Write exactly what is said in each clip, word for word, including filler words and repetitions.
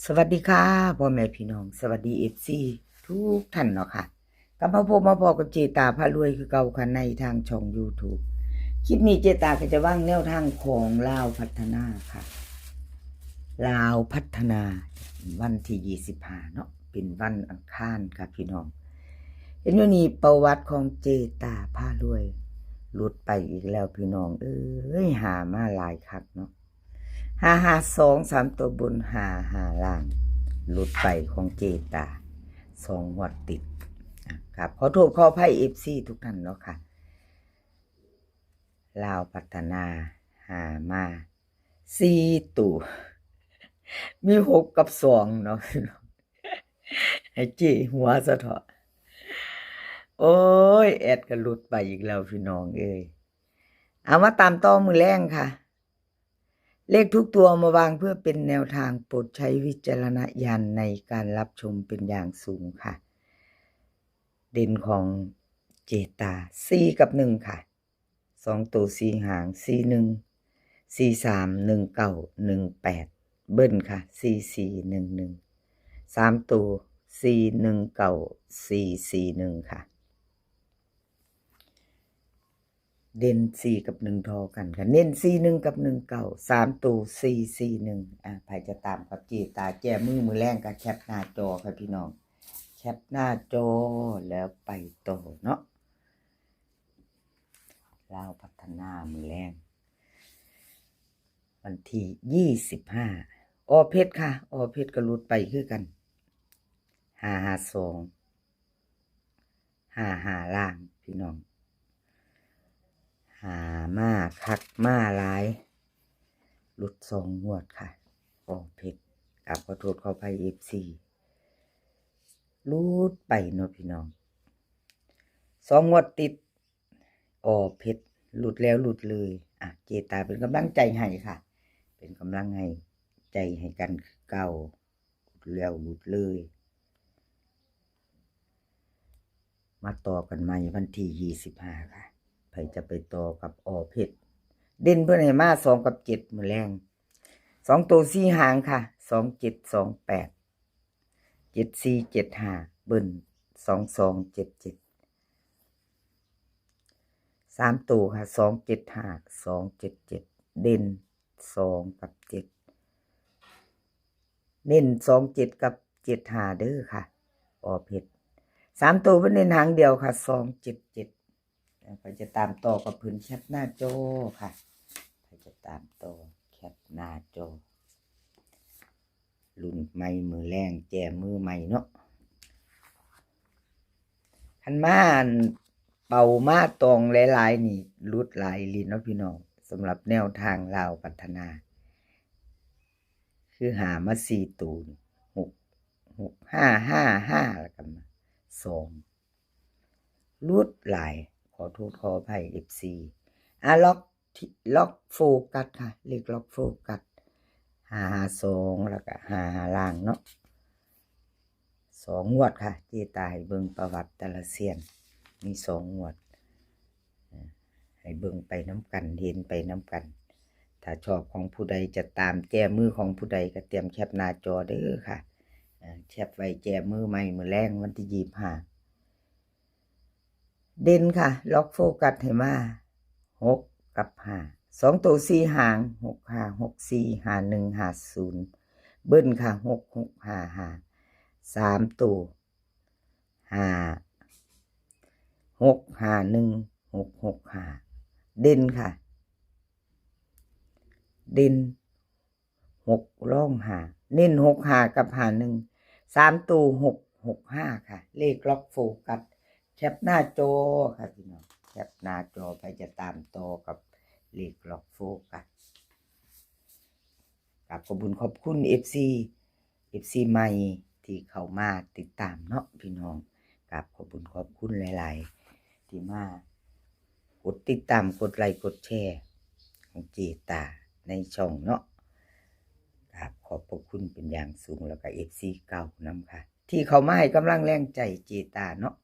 สวัสดีค่ะ พ่อแม่พี่น้อง สวัสดี เอฟซี ทุกท่านเนาะค่ะ กลับมาพบมาพ้อกับเจตาพารวยคือเก่าค่ะ ในทางช่อง YouTube คลิปนี้เจตาก็จะวางแนวทางของลาวพัฒนาค่ะ ลาวพัฒนา วันที่ยี่สิบห้าเนาะ เป็นวันอังคารค่ะพี่น้อง เห็นอยู่นี่ประวัติของเจตาพารวย หลุดไปอีกแล้วพี่น้องเอ้ย หามาหลายคักเนาะ ห้าห้าสอง สามตัวบน ห้าห้าล่าง หลุดไปของเจตา สองงวดติด อ่ะ ครับ ขอโทษขออภัย เอฟซี ทุกท่านเนาะค่ะ ลาวพัฒนา หามา สี่ตัว มีหกกับสองเนาะ ให้เจหัวซะเถาะ โอ้ย แอดก็หลุดไปอีกแล้วพี่น้องเอ้ย เอามาตามต่อมื้อแลงค่ะ เลขทุกตัวมาวางเพื่อเป็นแนวทาง โปรดใช้วิจารณญาณในการรับชมเป็นอย่างสูงค่ะ เด่นของเจตา สี่กับหนึ่งค่ะ สองตัวสี่หาง สี่หนึ่ง สี่สาม หนึ่งเก้า หนึ่งแปด เบิ้ลค่ะ สี่สี่หนึ่งหนึ่ง สามตัว สี่หนึ่งเก้า สี่สี่หนึ่งค่ะ เด่นสี่กับหนึ่งทอกันค่ะ เน้นสี่หนึ่งกับหนึ่งเก้า สามตัว สี่สี่หนึ่ง อ่ะ ใครจะตามกับเจตาแจมือมื้อแลงก็แคปหน้าจอค่ะพี่น้อง แคปหน้าจอแล้วไปต่อเนาะ ลาวพัฒนามื้อแลง วันที่ยี่สิบห้า อ.เพชรค่ะ อ.เพชรก็หลุดไปคือกัน ห้าห้าสอง ห้าห้าล่างพี่น้อง หามาคักมาหลาย หลุดสองงวดค่ะ อ.เพชร กราบขอโทษขออภัย เอฟซี หลุดไปเนาะพี่น้อง สองงวดติด อ.เพชร หลุดแล้วหลุดเลย อ่ะ เจตาเป็นกำลังใจให้ค่ะ เป็นกำลังให้ใจให้กันคือเก่า หลุดแล้วหลุดเลย มาต่อกันใหม่วันที่ยี่สิบห้าค่ะ ใครจะไปต่อกับ อ.เพชร เด่นเพิ่นให้มาสองกับเจ็ดมื้อแลง สองตัวสี่หางค่ะ สองเจ็ดสองแปด เจ็ดสี่เจ็ดห้า เบิ้ล สองสองเจ็ดเจ็ด สามตัวค่ะ สองเจ็ดห้า สองเจ็ดเจ็ด เด่นสองกับเจ็ด เน้นสองเจ็ดกับเจ็ดห้าเด้อค่ะ อ.เพชร สามตัวเพิ่นเน้นหางเดียวค่ะ สองเจ็ดเจ็ด ใครจะตามต่อกับเพิ่นแคปหน้าจอค่ะ ใครจะตามต่อแคปหน้าจอ รุ่นใหม่มื้อแลงแจมือใหม่เนาะ คันมาอันเป่ามาตองหลายๆนี่หลุดหลายอีหลีเนาะพี่น้อง สำหรับแนวทางลาวพัฒนา คือหามาสี่ตัวนี่ หก หกห้าห้าห้า แล้วก็มาสอง หลุดหลาย ขอโทษขออภัย เอฟซี อ่ะ ล็อกที่ ล็อกโฟกัสค่ะ เลขล็อกโฟกัส ห้าห้าสอง แล้วก็ห้าห้าล่างเนาะ สองงวดค่ะ เจตาให้เบิ่งประวัติแต่ละเซียน มีสองงวด อ่า ให้เบิ่งไปนำกัน เห็นไปนำกัน ถ้าชอบของผู้ใดจะตามแจมือของผู้ใดก็เตรียมแคปหน้าจอเด้อค่ะ อ่า แคปไว้แจมือใหม่มื้อแลงวันที่ยี่สิบห้า เด่นค่ะ ล็อกโฟกัสให้มา หกกับห้า สองตัวสี่หาง หกห้า หกสี่ ห้าหนึ่ง ห้าศูนย์ เบิ้ลค่ะ หกหกห้าห้า สามตัว ห้า หกห้าหนึ่ง หกหกห้า เด่นค่ะ เด่น หกรองห้า เน้นหกห้ากับห้าหนึ่ง สามตัว หกหกห้าค่ะ เลขล็อกโฟกัส แคปหน้าจอค่ะพี่น้อง แคปหน้าจอ ไปจะตามต่อกับเลขล็อกโฟกัส กราบขอบคุณขอบคุณ เอฟซี เอฟซี ใหม่ที่เข้ามาติดตามเนาะพี่น้อง กราบขอบคุณขอบคุณหลายๆ ที่มากดติดตาม กดไลค์ กดแชร์ของเจตาในช่องเนาะ กราบขอบพระคุณเป็นอย่างสูง แล้วก็ เอฟซี เก่านำค่ะ ที่เข้ามาให้กำลังแรงใจเจตาเนาะ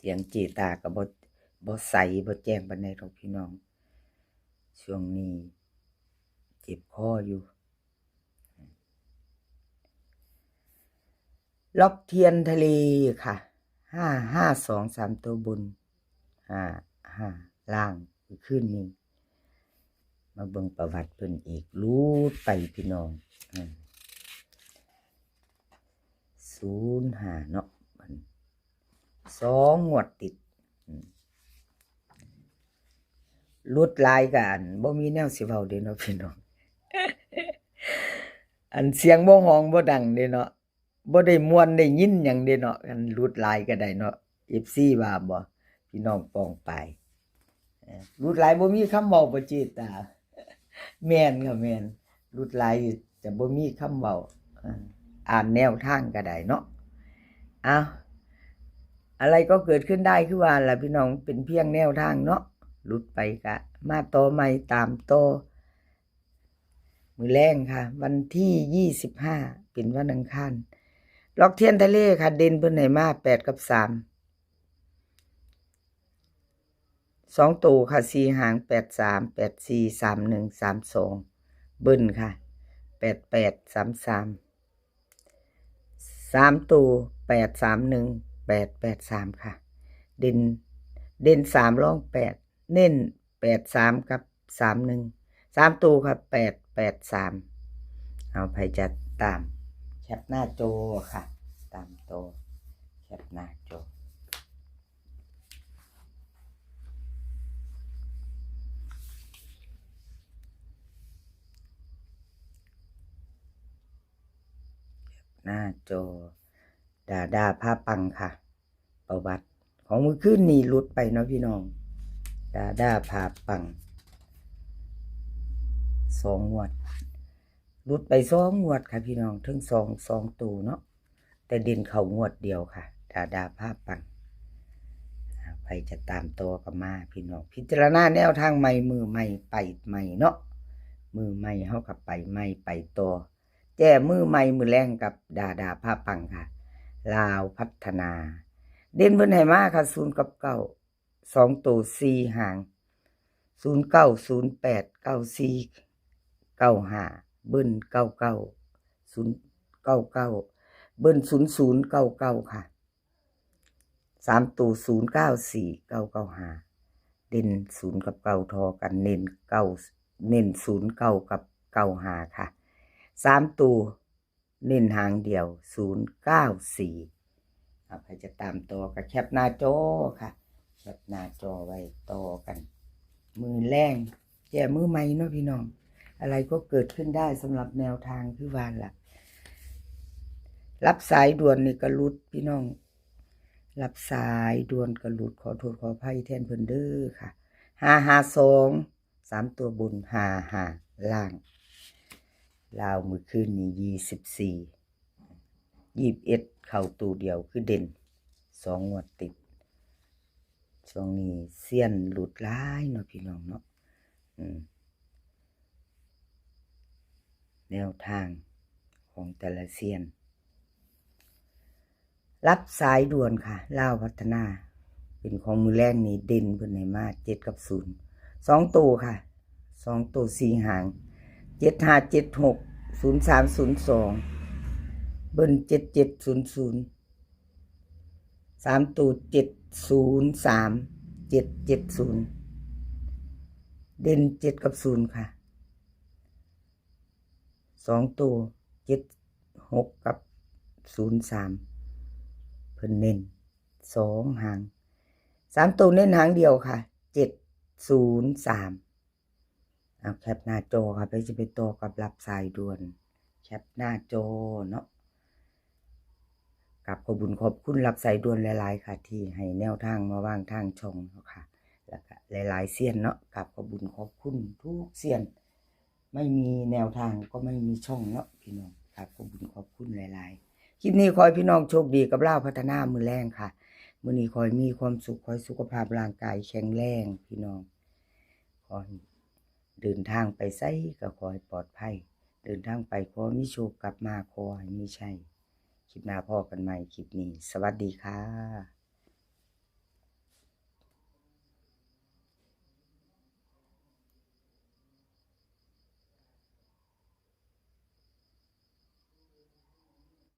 เสียงเจตาก็บ่ บ่ใส บ่แจ้งปานใดดอกพี่น้อง ช่วงนี้เจ็บคออยู่ ล็อกเทียนทะเลค่ะ ห้าห้าสอง สามตัวบน ห้าห้า ล่าง คืนนี้ มาเบิ่งประวัติเพิ่นอีก หลุดไปพี่น้อง อืม ศูนย์ห้า เนาะ สองงวดติด อืม หลุดหลายก็อัน บ่มีแนวสิเว้าเด้เนาะพี่น้อง อันเสียงบ่ฮ้องบ่ดังเด้เนาะ บ่ได้ม่วนได้ยินหยังเด้เนาะ คันหลุดหลายก็ได้เนาะ เอฟซี ว่าบ่ พี่น้องป้องปาย เอ่อ หลุดหลายบ่มีคำเว้าบ่เจตา แม่นค่ะแม่น หลุดหลายจะบ่มีคำเว้า เอ่อ อ่านแนวทางก็ได้เนาะ เอา อะไรก็เกิดขึ้นได้คือว่าล่ะพี่น้อง เป็นเพียงแนวทางเนาะ หลุดไปก็มาต่อใหม่ ตามต่อ มื้อแลงค่ะ วันที่ยี่สิบห้า เป็นวันอังคาร ล็อกเทียนทะเลค่ะ เด่นเพิ่นให้มา แปด กับ สาม สองตัวค่ะ สี่ หาง แปด สาม แปด สี่ สาม หนึ่ง สาม สอง เบิ้ลค่ะ แปด แปด สาม สาม สามตัว แปด สาม หนึ่ง แปด แปด สาม ค่ะ เด่น เด่น สาม รอง แปด เน้น แปด สาม กับ สาม หนึ่ง สามตัวค่ะ แปด แปด สาม เอา ไผจะตาม แคปหน้าจอค่ะ ตามต่อ แคปหน้าจอ หน้าจอ ดาดาพาปังค่ะ ประวัติของมื้อคืนนี้หลุดไปเนาะพี่น้อง ดาดาพาปัง สองงวด หลุดไปสองงวดค่ะพี่น้อง ทั้งสอง สองตัวเนาะ แต่เด่นเข้างวดเดียวค่ะ ดาดาพาปัง อ่า ไผจะตามต่อก็มาพี่น้อง พิจารณาแนวทางใหม่ มื้อใหม่ไปใหม่เนาะ มื้อใหม่เฮาก็ไปใหม่ไปต่อ แจ้มือใหม่มื้อแลงกับดาดาพาปังค่ะ ลาวพัฒนา เด่นเพิ่นให้มาค่ะ ศูนย์ กับ เก้า สองตัว สี่ หาง ศูนย์ เก้า ศูนย์ แปด เก้า สี่ เก้า ห้า เบิ้ล เก้า เก้า ศูนย์ เก้า เก้า เบิ้ล ศูนย์ ศูนย์ เก้า เก้า ค่ะ สามตัว ศูนย์ เก้า สี่ เก้า เก้า ห้า เด่น ศูนย์ กับ เก้า ทอกัน เน้น เก้า เน้น ศูนย์ เก้า กับ เก้า ห้า ค่ะ สามตัว เน้นหางเดียว ศูนย์ เก้า สี่ เอา ใครจะตามต่อก็แคปหน้าจอค่ะ แคปหน้าจอไว้ต่อกัน มื้อแลง แจ้มือใหม่เนาะพี่น้อง อะไรก็เกิดขึ้นได้สำหรับแนวทางคือว่าล่ะ รับสายด่วนนี่ก็หลุดพี่น้อง รับสายด่วนก็หลุด ขอโทษขออภัยแทนเพิ่นเด้อค่ะ ห้าห้าสอง สามตัวบน ห้าห้า ล่าง ลาวมื้อคืนนี้ ยี่สิบสี่ ยี่สิบเอ็ด เข้าตัวเดียวคือเด่น สองงวดติด ช่วงนี้เซียนหลุดหลายเนาะพี่น้องเนาะ อืม แนวทางของแต่ละเซียน รับสายด่วนค่ะ ลาวพัฒนา เป็นของมื้อแลงนี่เด่นเพิ่นให้มา เจ็ด กับ ศูนย์ สองตัวค่ะ สองตัว สี่ หาง เจ็ดห้าเจ็ดหก ศูนย์สามศูนย์สอง เบิ้ล เจ็ดเจ็ดศูนย์ศูนย์ สามตัว เจ็ดศูนย์สาม เจ็ดเจ็ดศูนย์ เด่น เจ็ด กับ ศูนย์ ค่ะ สองตัว เจ็ดหก กับ ศูนย์สาม เพิ่นเน้น สอง หาง สามตัวเน้นหางเดียวค่ะ เจ็ดศูนย์สาม เอาแคปหน้าจอค่ะ ไปจะไปต่อกับรับสายด่วน แคปหน้าจอเนาะ กราบขอบบุญขอบคุณรับสายด่วนหลายๆค่ะ ที่ให้แนวทางมาวางทางช่องเนาะค่ะ แล้วก็หลายๆเซียนเนาะ กราบขอบบุญขอบคุณทุกเซียน ไม่มีแนวทางก็ไม่มีช่องเนาะพี่น้อง กราบขอบบุญขอบคุณหลายๆ คลิปนี้ขอให้พี่น้องโชคดีกับลาวพัฒนามื้อแลงค่ะ มื้อนี้ขอให้มีความสุข ขอให้สุขภาพร่างกายแข็งแรงพี่น้อง ขอให้เดินทางไปไสก็ขอให้ปลอดภัย เดินทางไปขอมีโชค กลับมาขอให้มีชัย คลิปหน้าพ้อกันใหม่ คลิปนี้ สวัสดีค่ะ